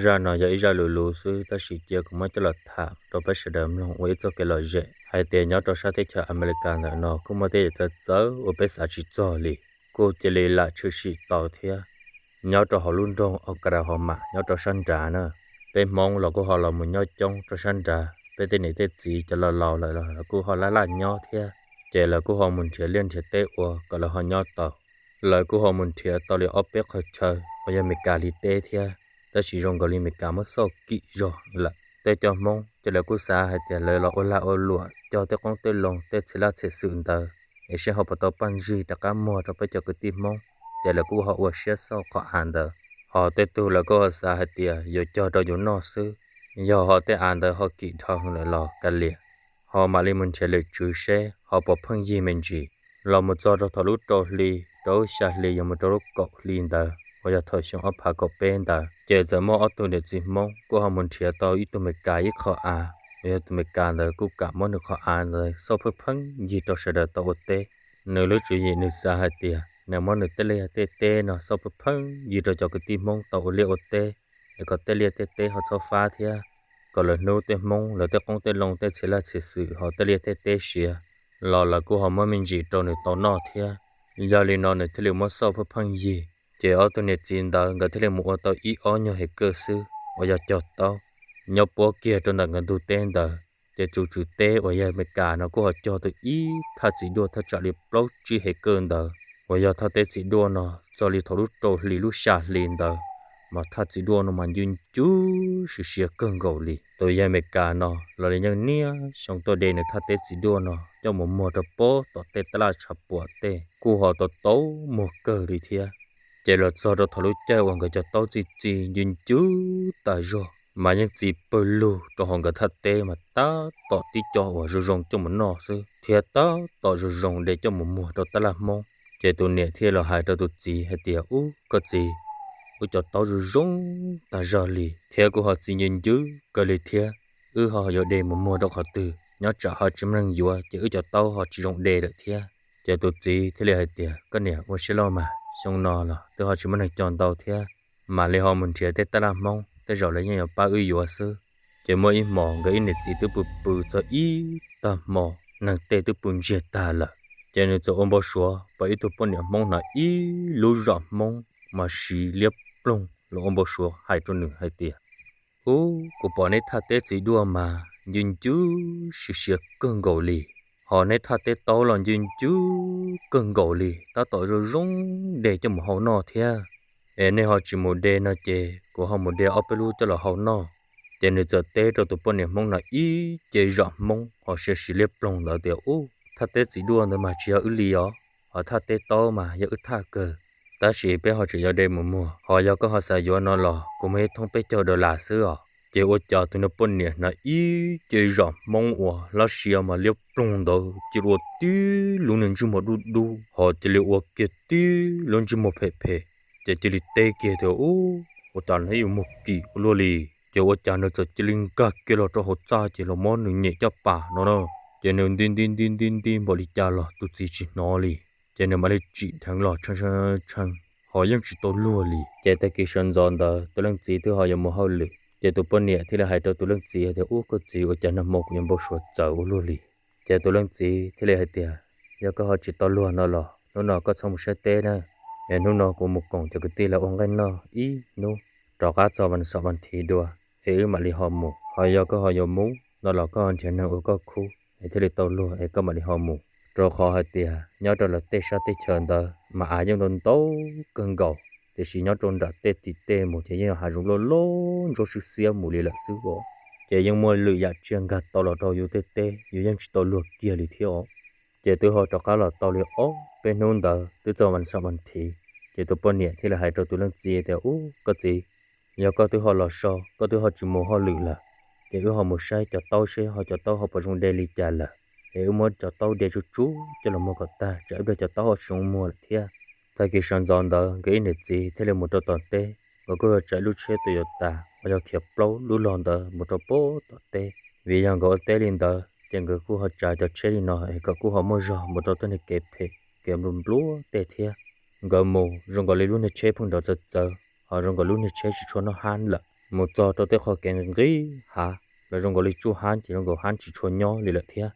Zaj no yog ib zaj lus lus xwb tab sis cia kuv muab coj los tham rau peb sawv daws mloog ua ib txoj kev lom zem hais tias nyob rau sab teb chaws Amelikas ntawm no kuj muaj tej yam txawv txawv uas peb xav tsis txog li, kuj cia li lam tshwm sim tau thiab. Nyob rau hauv lub nroog Oklahoma nyob rau sab nrad na, peb Hmoob los kuj ho los mus nyob coob rau sab nrad, peb tej niam tej txiv cov laus laus lawm los kuj ho laj laj nyob thiab. Ces lawv kuj ho mus nrhiav liaj nrhiav teb ua kom lawv ho nyob tau. Lawv kuj ho mus nrhiav tau li ob peb qhov chaw uas yog Meskas li teb thiab, tab sis zoo nkaus li Meskas muab xauj kim zog lawm. Tej cov Hmoob ces lawv kuj xav hais tias lawv los ua lag ua luam cog tej qoob tej loo tej txhia laj txhia xwm ntawd es seb ho puas tau paj ntsig rov qab muag rau peb cov kwv tij Hmoob, ces lawv kuj ho ua siab xauj qhov av ntawd. Ho tej tug lawv kuj ho xav hais tias yuav cog rau yus noj xwb, yog ho tej av ntawd ho kim dhau lawm los kav liam, ho mam li mus nrhiav lwm tswv seb ho puas pheej yig me ntsis. Los mus txog rau thaum lub rau hli, rau lub xya hli yog mus rau lub kaum hli ntawd uas yog thaum xyoo ob phav kaum peb ntawd, ces txawm muaj ob tug niam txiv Hmoob kuj ho mus nrhiav tau ib tug Meskas ib qho av, uas yog tus Meskas ntawd kuj kam muab nws qhov av ntawd xauj pheej pheej yig rau sawv daws tau ua teb. Nws lub tswv yim nws xav hais tias nws muab nws tej liaj tej teb no xauj pheej pheej yig rau cov kwv tij Hmoob tau ua liaj ua teb, es kom tej liaj tej teb ho txhob fab thiab, kom lawv hnub tej Hmoob lawv tej qoob tej loo tej txhia laj txhia xwm ho tej liaj tej teb siav los lawv kuj ho muab me ntsis rau nws tau noj thiab. Yog li no nws thiaj li muab xauj pheej pheej yig. Ces ob tug niam txiv ntawd nkawd thiaj li mus ua tau ib ob nyuag hev kawj xwb uas yog cog taub nyob puab kiag rau ntawm nkawd ntug teb ntawd. Ces tus tswv teb uas yog Meskas no kuj ho cog tau ib thaj txiv duaj thaj tsam li plaub tsib hev kawj ntawd uas yog thaj teb txiv duaj no. Txog li thaum lub rau hli lub xya hli ntawd mas thaj txiv duaj no mas ncw ncwb siav siav kawg nkaus li. Tus yawg Meskas no los li yeej niaj xyoo tuaj de nws thaj teb txiv duaj no coj mus muag rau puag tom tej tab laj tshav puam tej kuj ho tau tau muag kawg li thiab. Ces los txog rau thaum lub caij uas nkawd cov taub txi txi ncw ncwb tas zog mas yeej txi pawg lug rau hauv nkawd thaj teb mas tab tom tib co uas zoo zoo coj mus noj xwb thiab tab tom zoo zoo de coj mus muag rau tab laj Hmoob. Ces tus niam thiaj los hais rau tus txiv hais tias, Ub, koj txiv, wb cov taub zoo zoo tag zog li thiab kuj ho txi ncw ncwb kawg li thiab, wb ho yuav de mus muag rau qhov twg? Nyob tsam ho tsis muaj neeg yuav ces wb cov taub ho tsis zoo de lawm thiab. Ces tus txiv thiaj li hais tias, Koj niam, ua siab loj mas, xyoo no los twb ho tsis muaj neeg cog ntau thiab, mam li ho mus nrhiav tej tab laj Hmoob, tej zaum lawv yeej yuav pab wb yuav xwb. Ces muaj ib hmos nkawd ib niam txiv twb pw pw txog ib tag hmo, neeg tej twb pw ntsiag tag lawm. Ces nws txawm ua npau suav pom ib tug poj niam Hmoob hnav ib lub zom Hmoob mas siv liab ploog los ua npau suav hais rau nws hais tias, Ub, kuv pom neb thaj teb txiv duaj mas ncw ncwb siav siav kawg nkaus li, ho neb thaj teb taub los ncw ncwb kawg nkaus li, tab tom zoo zoo de coj mus hau noj thiab. Es nej ho tsis mus de no ces kuv ho mus de ob peb lub coj los hau noj. Ces nws txawm teb rau tus poj niam Hmoob no ib ce zom Hmoob ho siav siv liab ploog ntawd tias, Ub, thaj teb txiv duaj ntawd mas tsis yog wb li os, ho thaj teb taub mas yog wb thaj kawg. Tab sis peb ho tseem yuav de mus muag, ho yog koj ho xav yuav no los kuv muag ib thoob peb caug dollar xwb os. Ces ua cas tus niag poj niam hnav ib ce zom Hmoob uas lab sia mas liab ploog ntawd cia li ua tib lub niag ntsej muag dub dub, ho cia li ua kiag tib lub ntsej muag phem phem, ces cia li teb kiag tias, Ub, ua cas neb yuav muag kim ua luaj li? Ces ua cas nws txawm cia li nkag kiag los rau hauv txaj ces los muab nws nyem caj pas no na. Ces nws nti nti nti nti nti npaum li cas los tus txiv tsis hnov li. Ces nws mam li tsim dheev los tshee tshee, ho yeej tsis tau luag li. Ces tag kis sawv ntxov ntawd tus leej txiv twb ho yuav mus hauj lwm, ces tus poj niam thiaj li hais rau tus leej txiv tias, Ub, koj txiv, ua cas nag hmo kuv yuav npau suav txawv ua luaj li? Ces tus leej txiv thiaj li hais tias, Yog koj ho tsis tau luag no los hnub no koj txhob mus saib teb na, es hnub no kuv mus koom cov kwv tij lawv ua nqaij noj ib hnub, rov qab txog vas xaum vas thiv dua, es wb mam li ho mus. Ho yog koj ho yuav mus no los koj ho nrhiav neeg ua koj khub es thiaj li tau luag es koj mam li ho mus. Rau qhov hais tias nyob rau lawv tej sab teb chaws ntawd mas av yeej ntau ntau kawg nkaus, tiam sis nyob rau nram tej tim tej mus ces yeej yog hav zoov loj loj ntsuab swb xiab mus li lawm xwb os. Ces yeej muaj lwm yam tsiaj nkag tau los rau yus tej teb, yus yeej tsis tau luag kiag li thiab os. Ces twb ho rov qab los tau li ob peb hnub ntawd twb txog vas xaum vas thiv, ces tus poj niam thiaj li hais rau tus leej txiv tias, Ub, koj txiv, yog koj twb ho los so, koj twb ho tsis mus hauj lwm lawm, ces wb ho mus saib cov taub seb ho cov taub ho puas zoo de li cas lawm, es wb muab cov taub de tsuj tsuj coj los muag kom tag, tsam ib pliag cov taub ho tsis zoo muag lawm thiab. Tag kis sawv ntxov ntawd nkawd ib niam txiv thiaj li mus rau tom teb, nkawd kuj yog tsav lub tsheb Toyota uas yog khiav plaub lub log ntawd mus rau puag tom teb. Vim yog nkawd ua teb li ntawd ces nkawd kuj ho tsav cov tsheb li no es kom kuj ho muaj zog mus rau tej niag kev phem kev nplua nplua tej thiab. Nkawd mus zoo nkaus li lub niag tsheb pheej nrov txawv txawv, ho zoo nkaus lub niag tsheb tsis tshua noj hab lawm. mus txog rau tej qhov kev nqis nqis hav los zoo nkaus li tsuj hab ces zoo nkaus hab tsis tshua nyob li lawm thiab.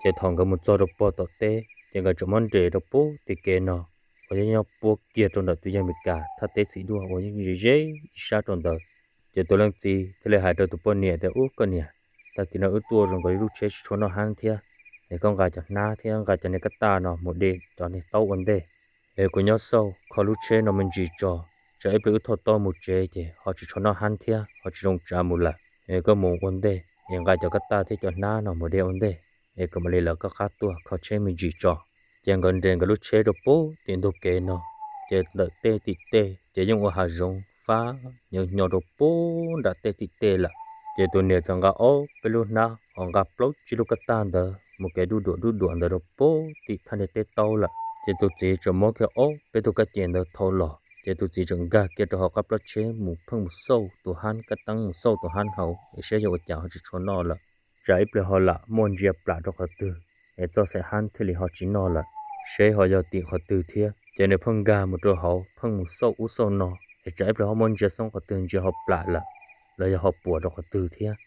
Ces thaum nkawd mus txog rau pog tom teb ces nkawd tseem muab nres rau pem tej kev no uas yeej nyob puab kiag rau ntawm tus yawg Amelikas thaj teb txiv duaj uas yeej ze ib sab rau ntawd. Ces tus leej txiv thiaj li hais rau tus poj niam tias, Ub koj niam, tag kis no wb tuaj zoo nkaus li lub tsheb tsis tshua noj hab thiab, es koj nqa cov hnab thiab nqa cov niag kab taj no mus de cov niag taub ua ntej, es kuv nyob xauj kho lub tsheb no me ntsis tso, tsam ib pliag wb thauj taub mus tsev ces ho tsis tshua noj hab thiab ho tsis zoo tsav mus lawm. Es koj mus ua ntej es nqa cov kab taj thiab cov hnab no mus de ua ntej, es kuv mam li lawv koj qab tuaj kho tsheb me ntsis tso. Ces nkawd nres nkawd lub tsheb rau pem tim ntug kev no, ces ntawm tej tim tej ces yeej ua hav zoov fab nyo nyo rau pem nram tej tim tej lawm. Ces tus niam txawm nqa ob peb lub hnab ho nqa plaub tsib lub kab taj ntawd mus kev duj duam duj duam ntawd rau pem tim thaj niag teb taub lawm. Ces tus txiv tseem muab kiag ob peb tug kab ces ntawd thau los, ces tus txiv tseem nkag kiag rau hauv qab plab tsheb mus pheej mus xauj tus hab kab teeb, mus xauj tus hab hauv es saib yog ua cas ho tsis tshua noj lawm, tsam ib pliag ho lam muaj ntsia plam rau qhov twg es txoj xaim hab thiaj li ho tsis noj lawm, seb ho yog tim qhov twg thiab. Ces nws pheej nkag mus rau hauv pheej mus xauj ub xauj no, es tsam ib pliag ho muaj ntsia xoob qhov twg ntsia ho plam lawm, los yog ho puas rau qhov twg thiab.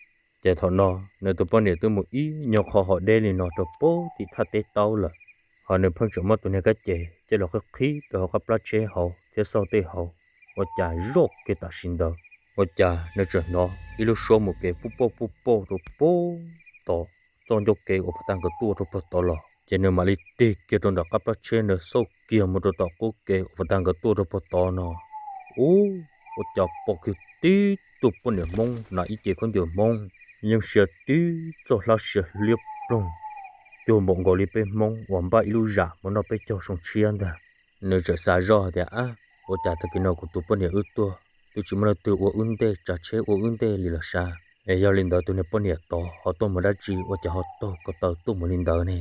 Ces thaum no nws tus poj niam twb mus ib nyuag qho ho deb li no rau pem tim thaj teb taub lawm, ho nws pheej tseem muab tus niag kab ces coj los qhib qhib rau hauv qab plab tsheb hauv thiab xauj tej hauv, ua cas zoj kiag tam sim ntawd ua cas nws tseem hnov ib lub suab mus kev puj pauj puj pauj rau pem tod, txoj ncauj kev uas puag ta nkawd tuaj rau puag tod los. Ces nws mam li tig kiag rau ntawm qab plab tsheb ntawd xauj kiag mus rau tom qub kev uas puag ta nkawd tuaj rau puag tod no, ub, ua cas pom kiag tib tug poj niam Hmoob hnav ib ce khaub ncaws Hmoob, yeej sia tib txoj hlab sia liab ploog, cuag npaum nkaus li peb Hmoob uas npaj ib lub zam mus noj peb caug xyoo tshiab ntag. Nws txawm xav zoj hais tias, Ab, ua cas tag kis no kuv tus poj niam wb tuaj twb tsis muaj leej twg ua wb ntej, tsav tsheb ua wb ntej li los sav, es yog li ntawd tus niag poj niam tod ho tuaj mus dab tsi ua cas ho taug ko taw tuaj mus li ntawd ne?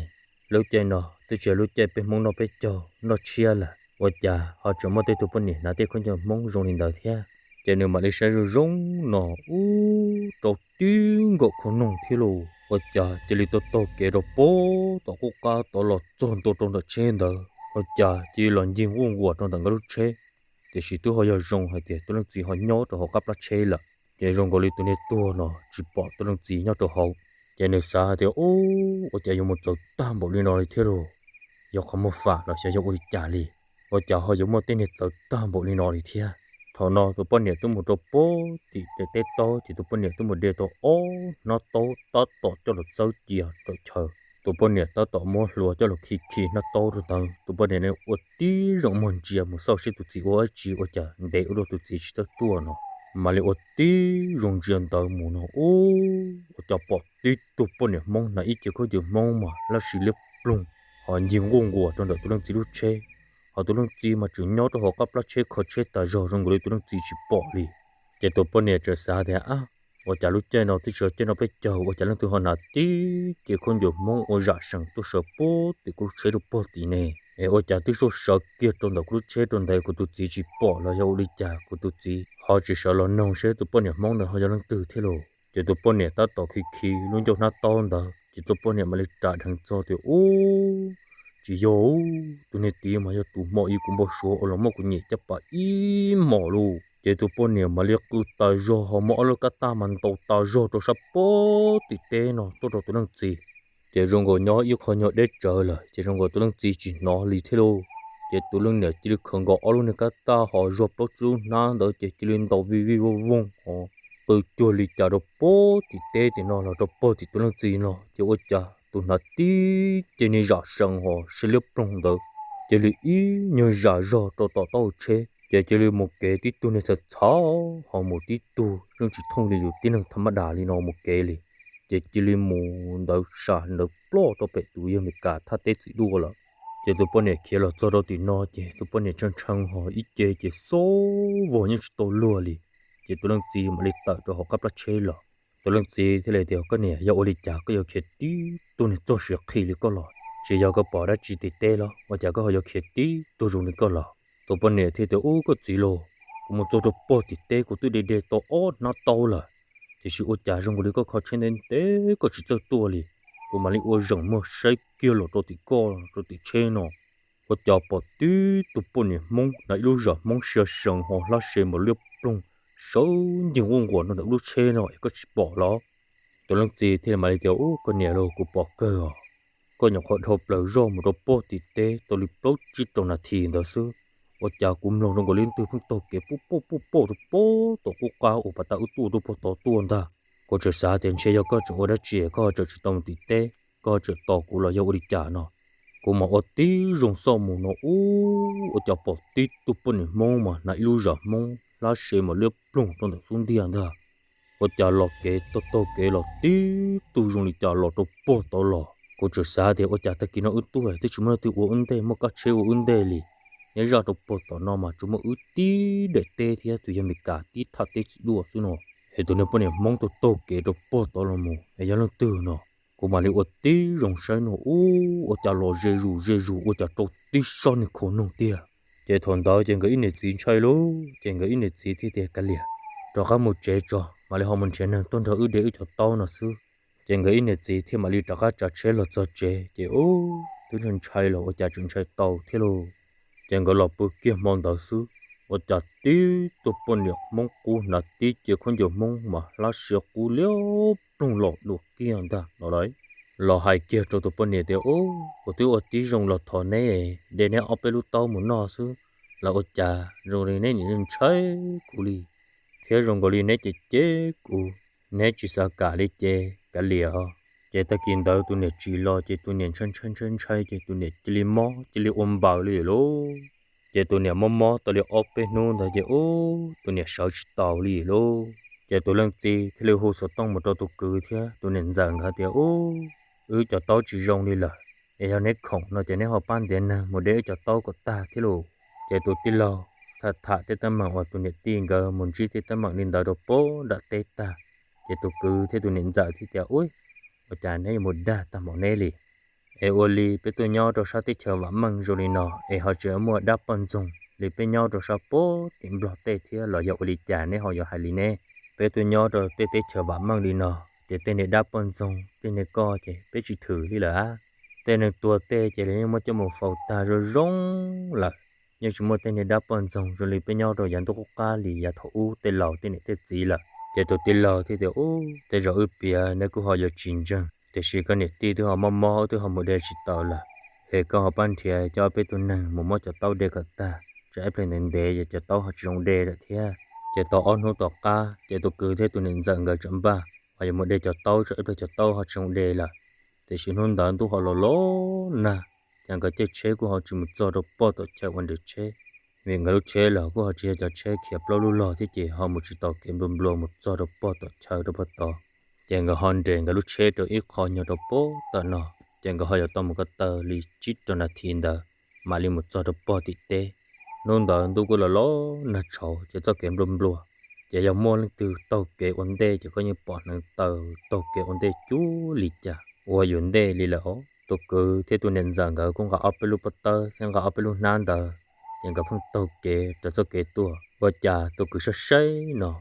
Lub caij no twb tsis yog lub caij peb Hmoob noj peb caug noj tshiab lawm, ua cas ho tseem muaj tej tug poj niam hnav tej khaub ncaws Hmoob zoo li ntawd thiab? Ces nws mam li saib zoo zoo no, ub, rau tib nkaum khau noog thiab lauj, ua cas cia li taug taug kev rau pem tom qub qab tod los txog ntua rau ntawm tsheb ntawd, ua cas cia li los ncig nquj nquas rau ntawm nkawd lub tsheb. Tiam sis twb ho yog zoo hais tias tus leej txiv ho nyob rau hauv qab plab tsheb lawm, ces zoo nkaus li tus niag tuag no tsis pom tus leej txiv nyob rau hauv. Ces nws xav hais tias, Ub, ua cas yuav mus txawv tag npaum li no li thiab lauj? Yog qhov muag fam los xyov yog ua li cas li, ua cas ho yuav muaj tej niag txawv tag npaum li no li thiab? Thaum no tus poj niam twb mus rau pem tim teb taub, ces tus poj niam twb mus de tau ob hnab taub tab tom coj los txawb cia tawm chaw. Tus poj niam tab tom muab hlua coj los khi khi hnab taub rau ntawd, tus poj niam ua tib zoo muag ntsia mus xauj seb tus txiv ua dab tsi ua cas ntev ua luaj tus txiv tsis txawj tuaj no, mam li ua tib zoo ntsia ntawd mus no, ub, ua cas pom tib tug poj niam Hmoob hnav ib ce khaub ncaws Hmoob mas hlab sia liab ploog, ho ncig nquj nquas rau ntawm tus leej txiv lub tsheb, ho tus leej txiv mas tseem nyob rau hauv qab plab tsheb kho tsheb tas zog zoo nkaus li tus leej txiv tsis pom li. Ces tus poj niam txawm xav tias, Ab, ua cas lub caij no twb tsis yog caij noj peb caug ua cas leej twg ho hnav tib ce khaub ncaws Hmoob ua zam sees tuaj sawv pem tim kuv lub tsheb rau pem tim ne? Es ua cas twb tuaj sawv kiag rau ntawm kuv lub tsheb rau ntawd kuv tus txiv tsis pom los yog ua li cas kuv tus txiv ho tsis sawv los noog seb tus poj niam Hmoob ntawd ho yog leej twg thiab lauj? Ces tus poj niam tab tom khi khi lub ncauj hnab taub ntawd, ces tus poj niam mam li ras dheev txog tias, Ub, tsis yog, tus niag tid mas yog tus hmo ib kuv npau suav uas los muab kuv nyem caj pas ib hmos lauj. Ces tus poj niam mam li qw tas zog ho muab ob lub kab taj mas ntaus tas zog rau sab pem tim teb no tuaj rau tus leej txiv. Ces zoo nkaus nyob ib qho nyuag deb tsawv lawm ces zoo nkaus tus leej txiv tsis hnov li thiab lauj. Ces tus leej niam cia li khaws nkaus ob lub niag kab taj ho zuag plaub tsib lub hnab ntawd ces cia li ntaus vij vij vooj vooj ho qw cuag li cas rau pem tim teb tim no los rau pem tim tus leej txiv no, ces ua cas tus hnav tib ce niag zam sees ho sia liab ploog ntawd cia li ib nyuag zam zog rau tom taub hau tsheb, ces cia li mus kev tib tug niag txhav txhav ho mus tib tug yeej tsis thooj li yus tib neeg thaj mab das li no mus kev li. Ces cia li mus ntawd sam ntawd ploj rau pem tus yawg Meskas thaj teb txiv duaj lawm. Ces tus poj niam khiav los txog rau tim no ces tus poj niam tshee tshee ho ib ce ces xob vog yeej tsis tau luag li. Ces tus leej txiv mam li tawm rau hauv qab plab tsheb los. Tus leej txiv thiaj li tias, Koj niam, yog ua li cas koj yuav khiav tib tug niag txog siav qhi li koj los? Tsis yog koj pom dab tsi tim teb los ua cas koj ho yuav khiav tib tug zoo li koj los? Tus poj niam thiaj tias, Ub, koj txiv lauj, kuv mus txog rau pem tim teb kuv twb de de tau ob hnab taub lawm, tiam sis ua cas zoo nkaus li koj kho tsheb ntev ntev koj tsis txawj tuaj li. Kuv mam li ua zeem muag saib kiag los rau tim koj rau tim tsheb no, ua cas pom tib tug poj niam Hmoob hnav ib lub zam Hmoob sia sees ho hlab se npaum liab ploog, sawv ncig nquj nquam rau ntawm wb lub tsheb no es koj tsis pom los? Tus leej txiv thiaj mam li tias, Ub, koj niam lauj, kuv pom kawg os. Koj nyuam qhuav dhau plaws zoj mus rau pog tim teb tau li plaub tsib rau nas this ntawd xwb, ua cas kuv mloog zoo nkaus li leej twg pheej taug kev pub pauj pub pauj rau pog tom qub qab uas pas tas wb tuaj rau pog tod tuaj ntag. Kuv txawm xav tias ntshe yog koj tseem ua dab tsi koj ho tseem tsis tau mus tim teb, koj ho tseem tos kuv los yog ua li cas no. Kuv mam ua tib zoo xauj mus no, ub, ua cas pom tib tug poj niam Hmoob mas hnav ib lub zam Hmoob hlab se mas liab ploog rau ntawm xub ntiag ntag. Ua cas los kev taug taug kev los tib tug zoo li cas los rau pog tod los. Kuv txawm xav tias ua cas tag kis no wb tuaj twb tsis muaj leej twg ua wb ntej, muaj kab tsheb ua wb ntej li. Nyob zaj rau pog tom no mas tsuas muaj wb tib daim teb thiab tus yawg Mes Kas tib thaj teb txiv duaj xwb no. Es tus niag poj niam Hmoob taug taug kev rau pog tod los mus es yog leej twg no? Kuv mam li ua tib zoo saib no, ub, ua cas los ze zus ze zus ua cas rau tib sab niag khau noog tiag. Ces thaum ntawd ces nkawd ib niam txiv ntshai lauj, ces nkawd ib niam txiv thiaj tias, Kav liam, rov qab mus tsev tso, mam li ho mus nrhiav neeg tuaj nrog wb de wb cov taub no xwb. Ces nkawd ib niam txiv thiaj mam li rov qab tsav tsheb los txog tsev, ces ub, twb ntshai ntshai los ua cas tseem ntshai tau thiab lauj. Ces nkawd los pw kiag hmo ntawd xwb, ua cas tib tug poj niam Hmoob qub hnav tib ce khaub ncaws Hmoob mas hlab siav qub liab ploog los dua kiag ntag no lauj. Los hais kiag rau tus poj niam tias, Ub, kuv twb ua tib zoo los thov neb de neb ob peb lub taub mus noj xwb, los ua cas zoo li neb nim ntshai kuv li, thiab zoo nkaus li neb cem cem kuv, neb tsis xav kam li ces kav liam. Ces tag kis ntawd tus niam tsim los ces tus niam ntshai ntshai ntshai ntshai ces tus niam cia li mob cia li ua npaws li lauj. Ces tus niam mob mob tau li ob peb hnub ntawd ces ub, tus niam sawv tsis taus li lauj. Ces tus leej txiv thiaj li hu xov tooj mus rau tus kwv thiab tus niam ntxawm nkawd tias, Ub, wb cov taub tsis zoo li lawm, es yog neb khoom no ces neb ho pab ntiav neeg mus de wb cov taub kom tag thiab lauj. Ces tus tij laug tham tham tej teeb meem uas tus niam tij nkawd mus ntsib tej teeb meem li ntawd rau pog nram teb tag, ces tus kwv thiab tus niam ntxawm thiaj tias, Ub, ua cas neb yuav mus dag tag npaum neb li? Es ua li peb tuaj nyob rau sab teb chaws vam meej zoo li no es ho tseem muaj dab poj ntxoog li peb nyob rau sab pog tim Nplog tej thiab los yog ua li cas neb ho yuav hais li ne? Peb tuaj nyob rau tej teb chaws vam meej li no, ces tej niag dab poj ntxoog tej niag koj ces peb tsis thwm li lawm. Tej neeg tuag tej ces lawv yeej muab coj mus faus tag zoo zoo lawm, yeej tsis muaj tej niag dab poj ntxoog zoo li peb nyob rau yav ntuj qub qab li yav thaum ub tej laus tej niam tej txiv lawm. Ces tus tij laug thiaj tias, Ub, tej zaum wb piav neb kuj ho yuav tsis ntseeg, tiam sis koj niam tij twb ho mob mob twb ho mus de tsis tau lawm, es koj ho pab nrhiav coj peb tus neeg mus muab cov taub de kom tag, tsam ib pliag ntev ntev ces cov taub ho tsis zoo de lawm thiab. Ces tau ob hnub tom qab ces tus kwv thiab tus niam ntxawm nkawd tseem npaj ho yuav mus de cov taub, tsam ib pliag cov taub ho tsis zoo de lawm. Tiam sis hnub ntawd ntuj ho los los nag, ces nkawd caij tsheb kuj ho tsis mus txog rau pog tom chaw ua nres tsheb, vim nkawd lub tsheb los kuj ho tsis yog cov tsheb khiav plaub lub log thiab ces ho mus tsis tau kev nplua nplua mus txog rau pog tom chaw rau pog tod. Ces nkawd ho nres nkawd lub tsheb rau ib qho nyuag rau pog tom no, ces nkawd ho yuav tau mus ko taw li tsib rau nas this ntawd mam li mus txog rau pog tim teb. Hnub ntawd ntuj kuj los los nag tshauv ces txoj kev nplua nplua, ces yog muaj leej twg taug kev ua ntej ces koj yeej pom hneev taw taug kev ua ntej cuag li cas ua yus ntej li lawm. Tus kwv thiab tus niam ntxawm nkawd kuj nqa ob peb lub pob tawb thiab nqa ob peb lub hnab ntawd, ces nkawd pheej taug kev raws txoj kev tuaj. Ua cas tus kwv saib saib no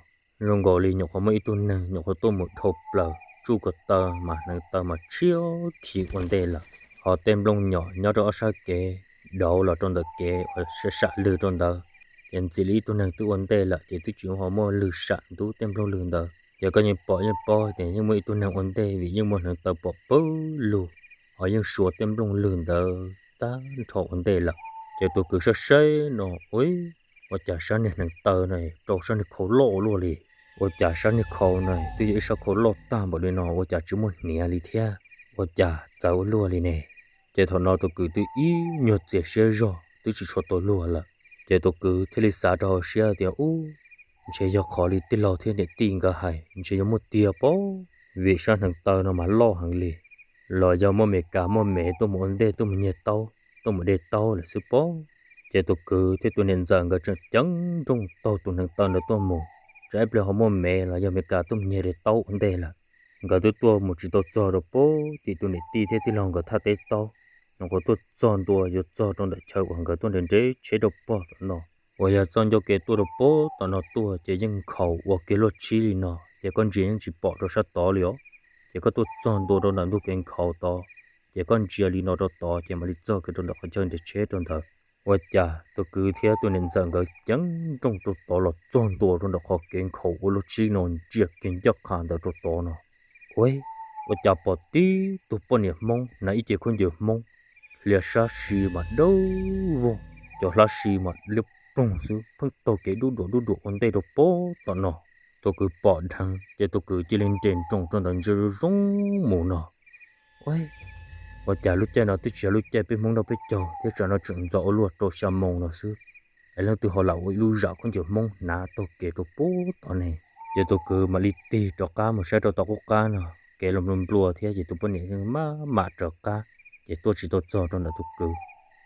zoo nkaus li nyuam qhuav muaj ib tug neeg nyuam qhuav tuaj mus dhau plaws tsuj ko taw mas hneev taw mas tshiab khiv ua ntej lawm, ho tej nplooj nyom nyob rau ob sab kev dauv los rau ntawm kev uas sam sam lwg rau ntawd, ces ntxim li ib tug neeg twb ua ntej lawm ces twb tsis ho muaj lwg sam ntub tej nplooj lwg ntawd. Ces koj yeej pom yeej paub tias yeej muaj ib tug neeg ua ntej vim yeej muaj hneev taw pom pawg lug, ho yeej suav tej nplooj lwg ntawd tag nrho ua ntej lawm. Ces tus kwv saib saib no, ua cas sab niag hneev taw no rau sab niag khau loj ua luaj li. Ua cas sab niag khau no twb yog ib sab khau loj tag npaum li no ua cas tsis muaj hniav li thiab, ua cas txawv ua luaj li ne? Ces thaum no tus kwv twb ib nyuag txias siab zog twb tsis tshua tau luag lawm. Ces tus kwv thiaj li xav rau hauv siab tias, Ub, ntshe yog qhov li tij laug thiab niam tij nkawd hais ntshe yuav muaj tiag pob, vim sab hneev taw no mas loj heev li, los yog muaj Mes Kas muaj Mev tuaj mus ua ntej tuaj mus nyiag taub tuaj mus de taub lawm xwb pob. Ces tus kwv thiab tus niam ntxawm nkawd tseem ceev nrooj taug tus hneev taw ntawd tuaj mus, tsam ib pliag ho muaj Mev los yog Mes Kas tuaj mus nyiag de taub ua ntej lawm. Nkawd twb tuaj mus tsis tau txog rau pog tim tus niam tij thiab tij laug nkawd thaj teb taub, nyuam qhuav tuaj txog ntua yuav txog rau ntawm chaw uas nkawd tuaj nres nres tsheb rau pog tom no. Uas yog txoj ncauj ke tuaj rau pog tom no tuaj ces yeej nkhaus ua kiag luaj tshib li no, ces koj ntsia yeej tsis pom rau sab tod li os. Ces koj tuaj txog ntua rau ntawm ntug kev nkhaus tod, ces koj ntsia li no rau tod ces mam li txog kiag rau ntawm qhov chaw nres tsheb rau ntawd. Ua cas tus kwv thiab tus niam ntxawm nkawd ceev nrooj rau tod los txog ntua rau ntawm qhov kev nkhaus ua lub tshib no ntsia kiag ncaj qha ntawd rau tod no, ua, ua cas pom tib tug poj niam Hmoob hnav ib ce khaub ncaws Hmoob, hlias sab si mas dawb vog, cov hlab si mas liab ploog xwb, pheej taug kev dub duam dub duam ua ntej rau pem tom no. Tus kwv pom dheev ces tus kwv cia li nres nroos rau ntawd ntsia zoo zoo mus no, ua, ua cas lub caij no twb tsis yog lub caij peb Hmoob noj peb caug thiab, tsam no tseem ntxov ua luaj rau xya moo no xwb, es leej twg ho lam ua ib lub zam khaub ncaws Hmoob hnav taug kev rau pem tod ne? Ces tus kwv mam li tig rov qab mus saib rau tom qub qab no, kev los nplua nplua thiab ces tus poj niam yeej maj mam raws qab, ces tuaj tsis tau txog rau ntawm tus kwv.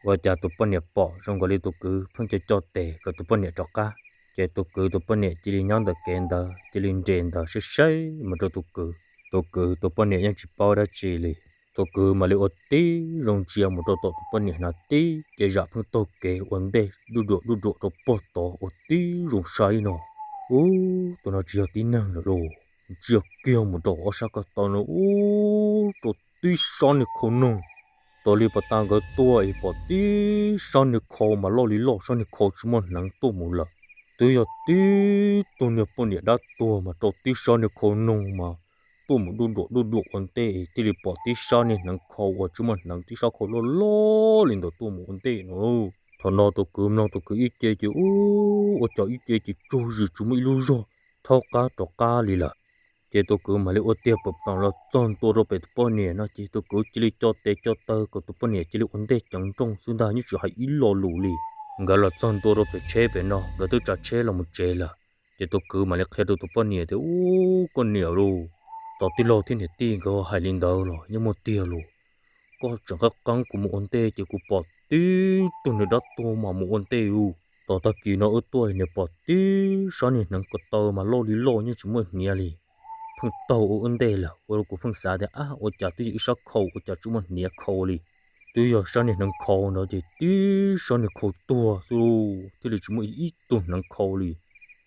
Ua cas tus poj niam pom zoo nkaus li tus kwv pheej co co tes kom tus poj niam rov qab, ces tus kwv tus poj niam cia li nyob ntawm kev ntawd cia li nres ntawd saib saib mus rau tus kwv. Tus kwv tus poj niam yeej tsis paub dab tsi li. Tus kwv mam li ua tib zoo ntsia mus rau tom tus poj niam hnav tib ce zam pheej taug kev ua ntej dub duam dub duam rau pem tod ua tib zoo saib no, ub, tus no tsis yog tib neeg lawm lauj. Ntsia kiag mus rau ob sab ko taw no, ub, rau tib sab niag khau noog. Tas li pas tas nkawd tuaj es pom tib sab niag khau mas loj li loj, sab niag khau tsis muaj hneev tuaj mus lawm. Twb yog tib tug niag poj niam dab tuag mas rau tib sab niag khau noog mas tuaj mus dub duam dub duam ua ntej, thiaj li pom tib sab niag hneev khau uas tsis muaj hneev, tib sab khau loj loj li ntawd tuaj mus ua ntej no. Thaum no tus kwv mloog tus kwv ib ce ces ub, ua cas ib ce ces tsaug zis tsis muaj ib lub zog thaub qab rov qab li lawm. Ces tus kwv mam li ua tiag pam pam los txog ntua rau pem tus poj niam no ces tus kwv cia li co tes co taw kom tus poj niam cia li ua ntej ceev nrooj xwb ntag, yeej tsis hais ib lo lus li. Nkawd los txog ntua rau pem tsheb pem no, nkawd twb tsav tsheb los mus tsev lawm. Ces tus kwv mam li qhia rau tus poj niam tias, ub, koj niam lauj, tos tij laug thiab niam tij nkawd hais li ntawd los yeej muaj tiag lauj. Koj tseem qeeb qeeb kuv mus ua ntej ces kuv pom tib tug niag dab tuag mas mus ua ntej lauj. Tos tag kis no wb tuaj nws pom tib sab niag hneev ko taw mas loj li loj yeej tsis muaj hniav li, pheej taug ua wb ntej lawm. Ua rau kuv pheej xav tias, ab, ua cas twb yog ib sab khau ua cas tsis muaj hniav khau li. Twb yog sab niag hneev khau ntawd ces tib sab niag khau tuag xwb thiaj li tsis muaj ib tug hneev khau li.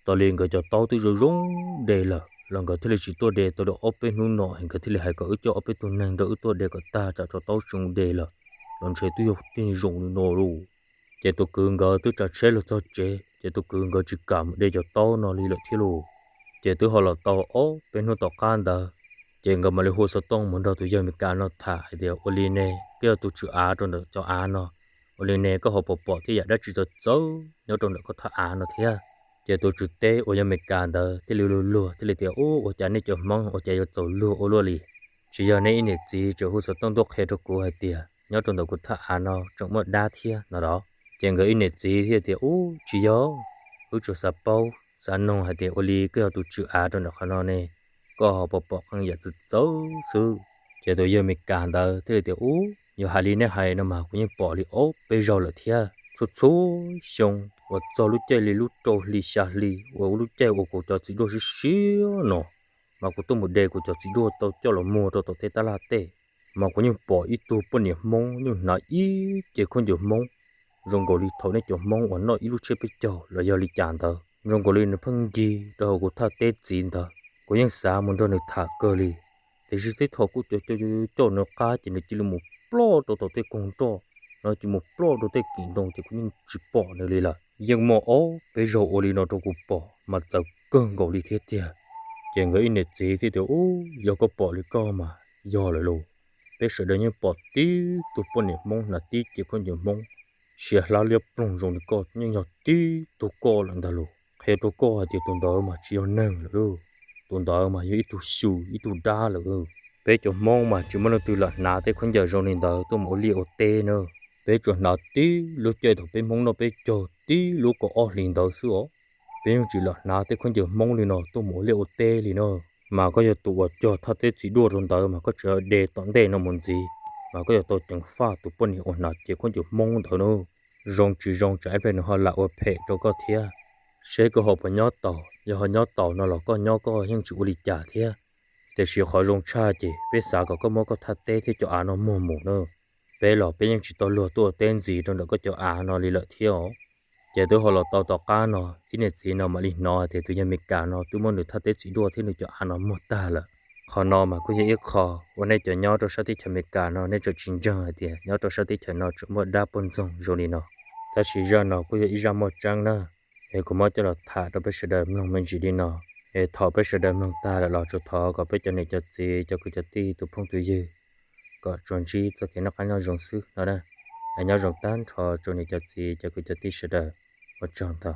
Tas li nkawd cov taub twb zoo zoo de lawm los nkawd thiaj li tsis tuaj de tau li ob peb hnub no, nkawd thiaj li hais kom wb coj ob peb tug neeg nrog wb tuaj de kom tag tsam cov taub tsis zoo de lawm los ntshe twb yog tej niag zoo li no lauj. Ces tus kwv nkawd twb tsav tsheb los txog tsev ces tus kwv nkawd tsis kam mus de cov taub no li lawm thiab lauj. Ces twb ho los tau ob peb hnub tom qab ntawd, ces nkawd mam li hu xov tooj mus nrog tus yawg Amelikas no tham hais tias, ua li ne koj yog tus tswv av rau ntawm cov av no, ua li ne koj ho pom pom tej yam dab tsi txawv txawv nyob rau ntawm koj thaj av no thiab? Ces tus tswv teb uas yog Amelikas ntawd thiaj li luag luag thiaj li tias, ub, ua cas nej cov Hmoob ua cas yuav txaus luag ua luaj li. Tsis yog nej ib niam txiv tseem hu xov tooj tuaj qhia rau kuv hais tias nyob rau ntawm kuv thaj av no tseem muaj dab thiab no los? Ces nkawd ib niam txiv thiaj tias, ub, tsis yog, wb tsuas xav paub xav noog hais tias ua li koj yog tus tswv av rau ntawm qhov no ne, koj ho pom pom qee yam txawv txawv xwb. Ces tus yawg Amelikas ntawd thiaj li tias, ub, yog hais li nej hais no mas kuv yeej pom li ob peb zaug lawm thiab. Txhua txhua xyoo uas txog lub caij li lub rau hli xya hli uas ua lub caij uas kuv cov txiv duaj siab siab no, mas kuv tuaj mus de kuv cov txiv duaj tau coj los muag rau tom tej tab laj tej, mas kuv yeej pom ib tug poj niam Hmoob yeej hnav ib ce khaub ncaws Hmoob zoo nkaus li thaum nej cov Hmoob uas noj ib lub tsheb peb caug los yog li cas ntawd, zoo nkaus li nws pheej ncig rau hauv kuv thaj teb txiv ntawd. Kuv yeej xav mus nrog nws tham kawg li, tiam sis tej thaum kuj coj coj coj nws qab ces nws cia li mus ploj rau tom tej koog roj, no ces mus ploj rau tej kim ntoo ces kuv yeej tsis pom nws li lawm. Yeej muaj ob peb zaug ua li no rau kuv pom mas txawv kawg nkaus li thiab tiag. Ces nkawd ib niam txiv thiaj tias, ub, yog koj pom li koj mas yog lawm lauj. Peb sawv daws yeej pom tib tug poj niam Hmoob hnav tib ce khaub ncaws Hmoob, sia hlab liab ploog zoo li koj yeej yog tib tug koj lawm ntag lauj. Qhia rau koj hais tias tus ntawd mas tsis yog neeg lawm lauj, tus ntawd mas yog ib tug xyu ib tug dab lawm. Peb cov Hmoob mas tsis muaj leej twg lam hnav tej khaub ncaws zoo li ntawd tuaj mus ua liaj ua teb na. Peb tsuas hnav tib lub caij thaum peb Hmoob noj peb caug tib lub kaum ob hlis ntawd xwb os. Peb yeej tsis lam hnav tej khaub ncaws Hmoob li no tuaj mus ua liaj ua teb li na. Mas koj yog tus uas cog thaj teb txiv duaj rau ntawd mas koj tseem de tom ntej no mus ntxiv, mas koj yuav tau ceev faj tus poj niam uas hnav ce khaub ncaws Hmoob ntawd na. Zoo tsis zoo tsam ib pliag nws ho lam ua phem rau koj thiab. Seb koj ho puas nyob taus, yog ho nyob taus no los koj nyob koj yeej tsis ua li cas thiab. Tiam sis qhov zoo tshaj ces peb xav kom koj muab koj thaj teb thiab cov av no muag mus na. Peb los peb yeej tsis tau luag tuaj ua teb ntxiv rau ntawm koj cov av no li lawm thiab os. Ces twb ho los tau tom qab no, ib niam txiv no mam li hnov hais tias tus yawg Amelikas no twb muab nws thaj teb txiv duaj thiab nws cov av no muag tag lawm. Qhov no mas kuj yog ib qho uas nej cov nyob rau sab teb chaws Amelikas no nej tseem tsis ntseeg hais tias nyob rau sab teb chaws no tseem muaj dab poj ntxoog zoo li no. Tab sis zaj no kuj yog ib zaj muaj tseeb na, es kuv muab coj los tham rau peb sawv daws mloog me ntsis li no. Es thaum peb sawv daws mloog tag lawm los tsuas thov kom peb cov niam cov txiv, cov kwv cov tij, tus phooj tus ywg kom tsuas ntsib txoj kev noj qab nyob zoo xwb no na. Es nyob zoo tag nrho rau niam cov txiv, cov kwv cov tij sawv daws. Ua tsaug ntau.